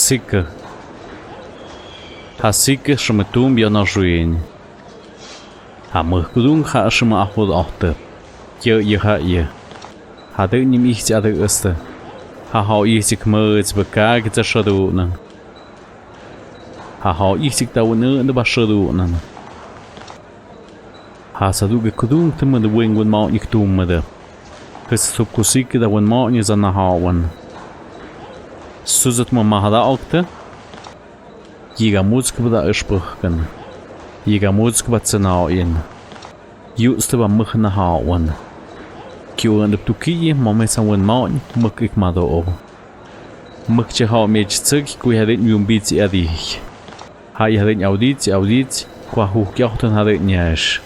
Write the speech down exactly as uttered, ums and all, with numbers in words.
Sikke. Ha sikke srüme tum bia na swiin. Ha mø kudung ha srüme ahod ohtø. Kio i ha i. Ha dø nim ihti adø østø. Ha ha ihti kmø tsbeka gitsa sradu nan. Ha ha ihti ta wøn ø ba sradu nan. Ha sa du ge kudung tø mø dø wing wøn ma nik tum mø dø. His sup kusik da wøn ma nik zana ha wøn. Suzat mø ma ha da oktø. Yiga mutsk ba da ishpøhkan. Yiga mutsk ba tsana in. Yutst ba møhna ha wøn. Kio øn døp tuki i ma me sa wøn ma nik møk ik ma do o. Møk che ha me chitsik kui ha din yum bit si adih. Ha i ha din audit si audit kwa hu kiohtøn ha din nyash.